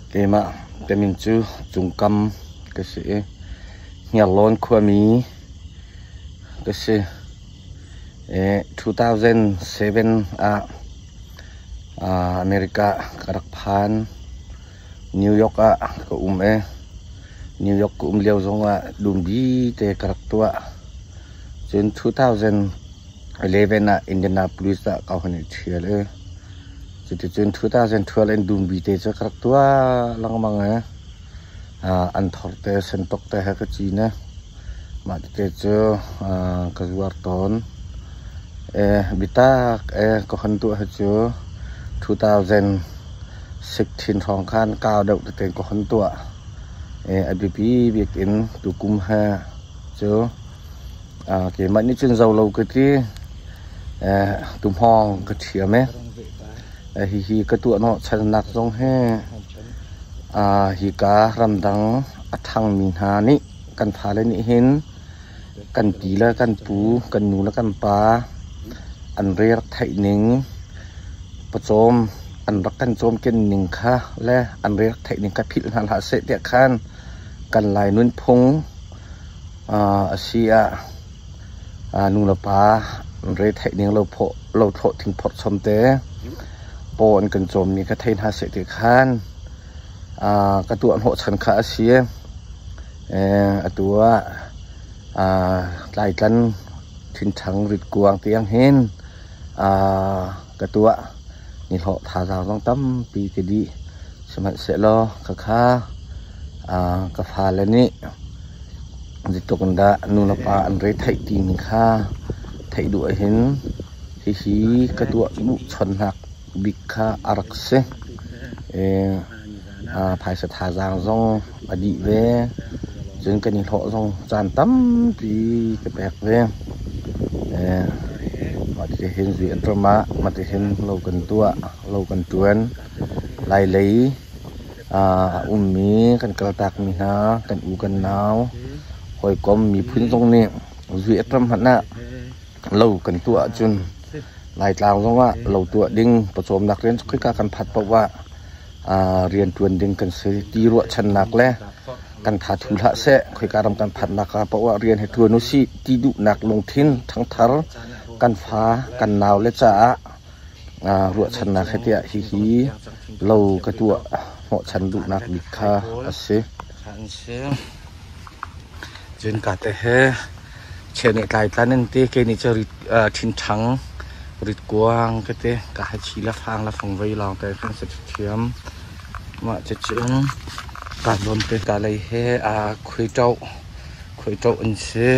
Keimah ka min cu Cungkam ka si i Hniarlawn khuami ka si. 2007 ah America ka rak phan. New York ah ka um i New York ka um lio zongah dumbi te ka rak tuah. Cun 2011 ah Indianapolis ah ka hun i ṭhial i cuticun 2012 in dumbi te cu ka rak tuah lengmang i anthor te sentok te he ka cin i mah tete cu ka zuar tawn. Biatak ka hun tuah hi cu 2016 hrawng khan kau deuh tete ka hun tuah. A biapi bik in tukum he cu keimah nih cun zo lo ka ti. Tuhmawng ka ṭhiam i hihi ka tuah hnawhchannak zong hi hika ramdang a ṭhangmi hna nih kan fale nih hin kan pi le kan pu, kan nu le kan pa an re rak theih ning, pawcawm an rak kan cawmken ning kha le an re rak theih ning kha philh hna hlah seh tiah khan kan Lai nunphung a si ah nu le pa an re theih ning lo thlawh thing phorh chom te paw an kan cawmmi kha thei hna seh ti khan ka tuah hnawhchan kha a si. Atu ah tlaitlan thinṭhang ritkuang tiang hin ka tuah. Nihlawh thazaang zong tampi ka dih. Sihmanhsehlaw khakha ka fale nih zeitluk in dah nu le pa an re theih timi kha theih duh ahhin hihi ka tuah duhchonnak bik kha a rak si. Phaisa thazaang zong a dih ve. Cun kan i hlawh zong caan tampi ka pek ve. Mah tihin zui an ram ah mah tihin lo kan tuah, lo kan ṭuan. Lailei a ummi kan kaltakmi hna kan u kan nau hawikom miphun zong nih zui a ram hmanh ah lo kan tuah ahcun Laitlang zongah lo tuah ding pawcawmnak rian khika kan phat paoh ah rian ṭuan ding kan si ti ruahchannak le kan tha thu hlah seh khika ram kan phatnak ah paoh ah rian hi ṭuan usih ti duhnak lungthin ṭhangthar kan fa kan nau le caah ruahchannak he tiah hihi lo ka tuah hnawhchan duhnak bik kha a si. Cun ka te he che nih tlai tlan in ti ke nih cu rit ṭhinṭhang rit kuang ka ti ka ha chi la fang la fang vei lawng te kan si thiam mah cu cun ka zawn te ka lei he a khui ṭoh khui ṭoh an si.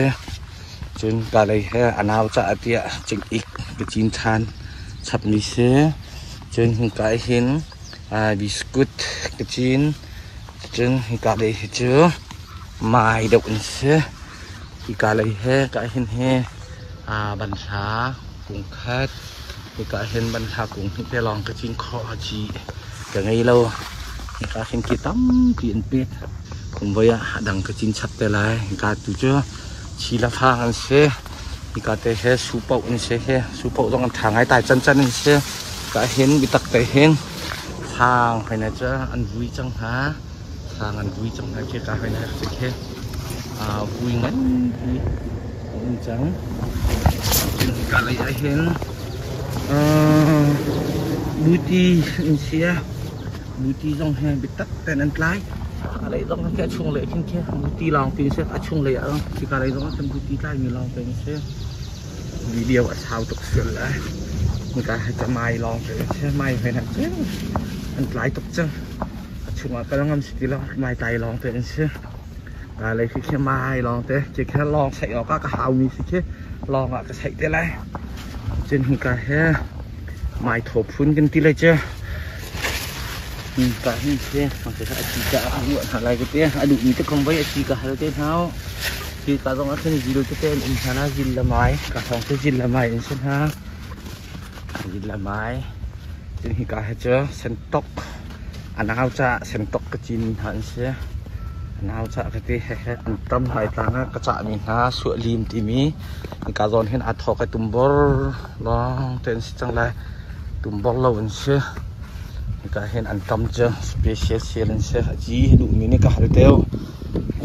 Cun ka lei he a nau caah tiah cingik ka cin ṭhan chapmi si. Cun hika hin biscuit ka cin. Cun hika lei hi cu mai deuh an si. Hika lei he ka hin hi banhla kung khat. Hika hin banhla kung hnih te lawng ka cin khawh a ci ka ngei lo. Hika hin ki tampi an pet. Kumvoi ah a dang ka cin chap te lai. Hika tu cu Thi le fang an si. Hika te he supoh an si hi. Supoh zong an tha ngai tai cancan an si. Ka hin bitak te hin fang hoi cu an vui cang hna. Fang an vui cang hna khi ka hoi na si khi. Vui nganpi an um cang. Cun hika lei ah hin buti an si a. Buti zong he bitak ten an tlai. A lei zong khi a chung lei khin khi buti lawng tin si a chung lei ah khika lei zong ah khin buti tlai mi lawng te si. Video a sau tuk sual lai. Nika he camai lawng te si mai hoi nak cu an tlai tuk cang. A chung ah kal ngam si ti lo mai tlai lawng te an si. Ka lei khi khi mai lawng te khi khi lawng saih awk ah ka hau mi si khi lawng ah ka saih te lai. Cun hika he mai thaw phun kan ti lai cu. Ka hin si a ci ka a ruah hna lai ka ti a duhmi te khong vai a ci ka hal te hna hi ka zong ah khin zil tete an um hna na zil le mai ka hong te zil le mai an si hna zil le mai cun hi ka he cu sentok a nau ca sentok ka cin hna an si a nau ca ka ti he he an tam hai tlang ah ka cah mi hna suah lim timi ka zawn hin a thawk i tumbor long te an si cang lai tumbor lo an si. Hika hin anṭam cu special sial an si. A ci hi duhmi nih ka hal te u.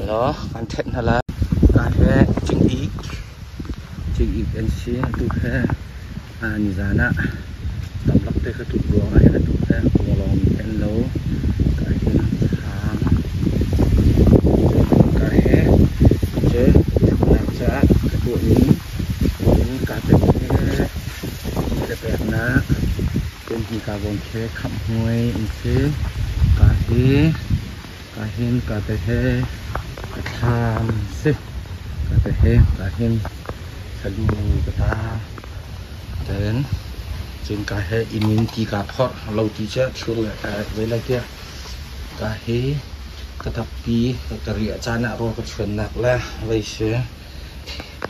Law kan ṭhet hna lai. Hika hi cingik, cingik an si. Atu hi nizan ah tamlak te ka tuk ruangah hin atu hi kunglawngmi hi an lo. Hika hin hang. Hika hi cu thutnak caah ka tuahmi in kaa pek hi ka peknak. Cun hika zawn khi khamhmuai an si. Ka hi ka hin ka te he ka thlam si. Ka te he ka hin salu ka ta. Then cun ka he inn in ti ka phorh lo ti cu thur le ka zei lai tiah ka hi ka tappi ka riah caan ah rawl ka chuannak le vei si.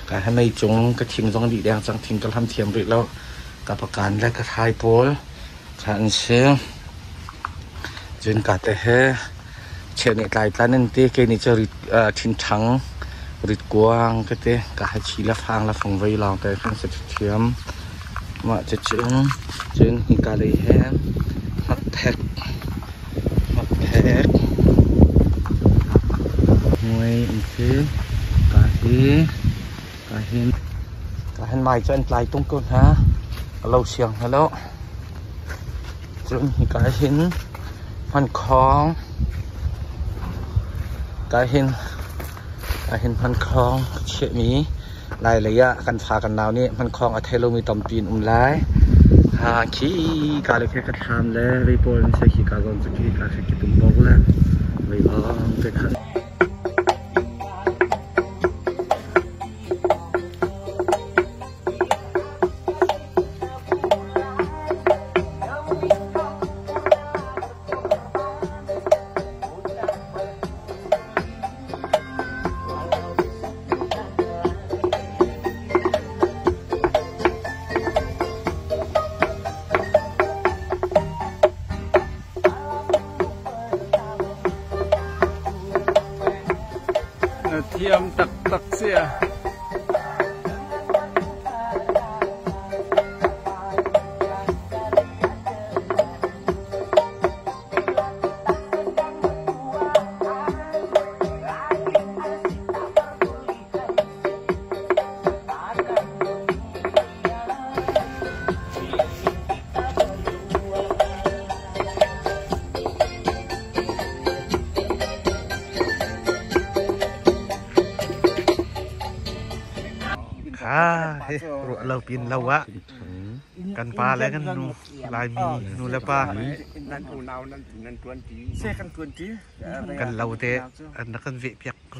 Ka he mei cung ka thing zong dih deng cang thing ka hlam thiam rih lo. Ka pakan le ka thlai pawl kha an si. Cun ka te he cheu nih tlai tlan an ti kei nih cu rit thinthang rit kuang ka ti ka ha chi le fang le fangvei lawng te kan si thiam. Mah cucun cun hika lei he hmakthek hmakthek muai an si. Ka hi ka hin Ka hen mai cu an tlai tung ko hna. A lo siang hna lo. Cun hika hin hmankhawng ka hin ka hin hmankhawng ka chiahmi lai lei ah kan fa kan nau nih hmankhawng a thei lomi tampi an um lai. Ha khi ka le khi ka thlam le vei pawl an si khi ka zawn cu khi ka khi ki tum bok le vei lawng te kha. Na thiam taktak si a. Kha hi ruah lo pin lo ah kan pa le kan nu Laimi nu le pa kan lo te an rak kan veh piak ko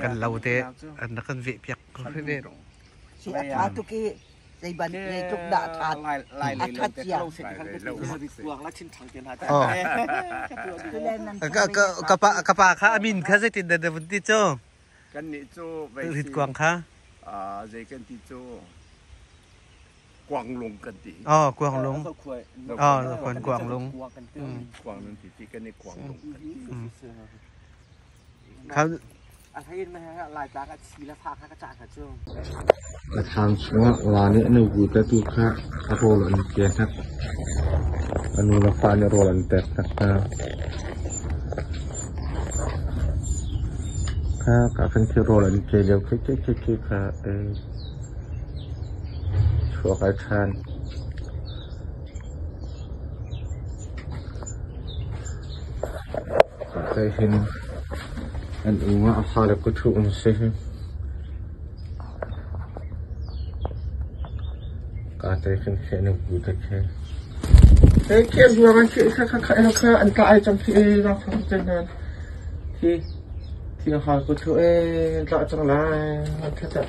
kan lo te an rak kan veh piak ko Si a ṭha tuk i zeiban zeitluk dah a ṭhat a ṭhat cia. Ka pa kha a min kha zeitin dah na vun ti cu? Kannih cu Ritkuang kha. Zei kan ti cu Kuanglung kan ti. Oh, Kuanglung. Oh, Kuanglung. Kuanglung ti ti kan i Kuanglung kan ti. Ka thlam chungah wa nih a nubu te tu kha a rawl an ke hnak. A nu le fa nih rawl an pek hnak hna. Kha ka kan khi rawl an ke lio khi khi khi khi kha chuak ai ṭhan. Hei hin an um ah a fale kuthu an si. Ka te khin khi an bu te khi. Hei khi a zuar an khi kha kha kha kha an ka ai cang khi ra kha te nan. Khi khi a hal kuthu e tla cang lai. Kha ta.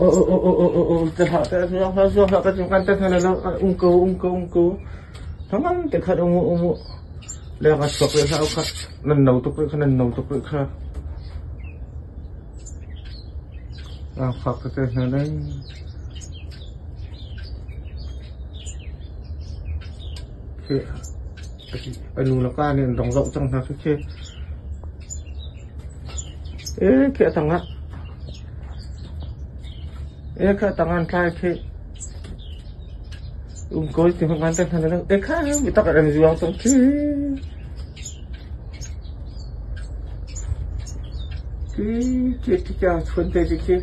O o o o o o te ha te zuang ha zuang ha ka chung kan te thana lo um ko um ko um ko. Thangam te khat umu umu. Leng a chuak rih hlah u khah. Nan no tuk rih kha, nan no tuk rih kha. Ah, fak tete hna dai. Khi, a nu le pa nih an dong zoh cang hna khi khi. E, khi a tang ah. E, khi a tang an tlai khi. Um ko ti hong kan tan han e kha mi tak an zuang tong khi. Ki ki ki ka chun te ki khi.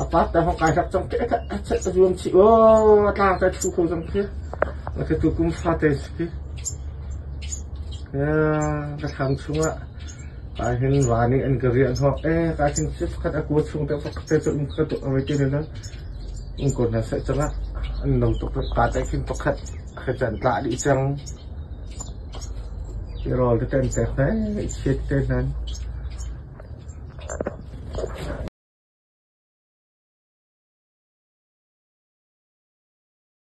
A pat ta hong kai sak chong te ka chat zuang chi o tlang ta thu ko chong khi. A ka tu kum fa te khi. Ya ka tham chungah ka hin va nih an ka riah hnawk e ka hin sif khat a kua chung te fak te chu um ka tu awai ti ne um ko na sai changa an no tuk ka te khin pakhat ka chan tla dih cang ti rol te ten te he chiat te nan.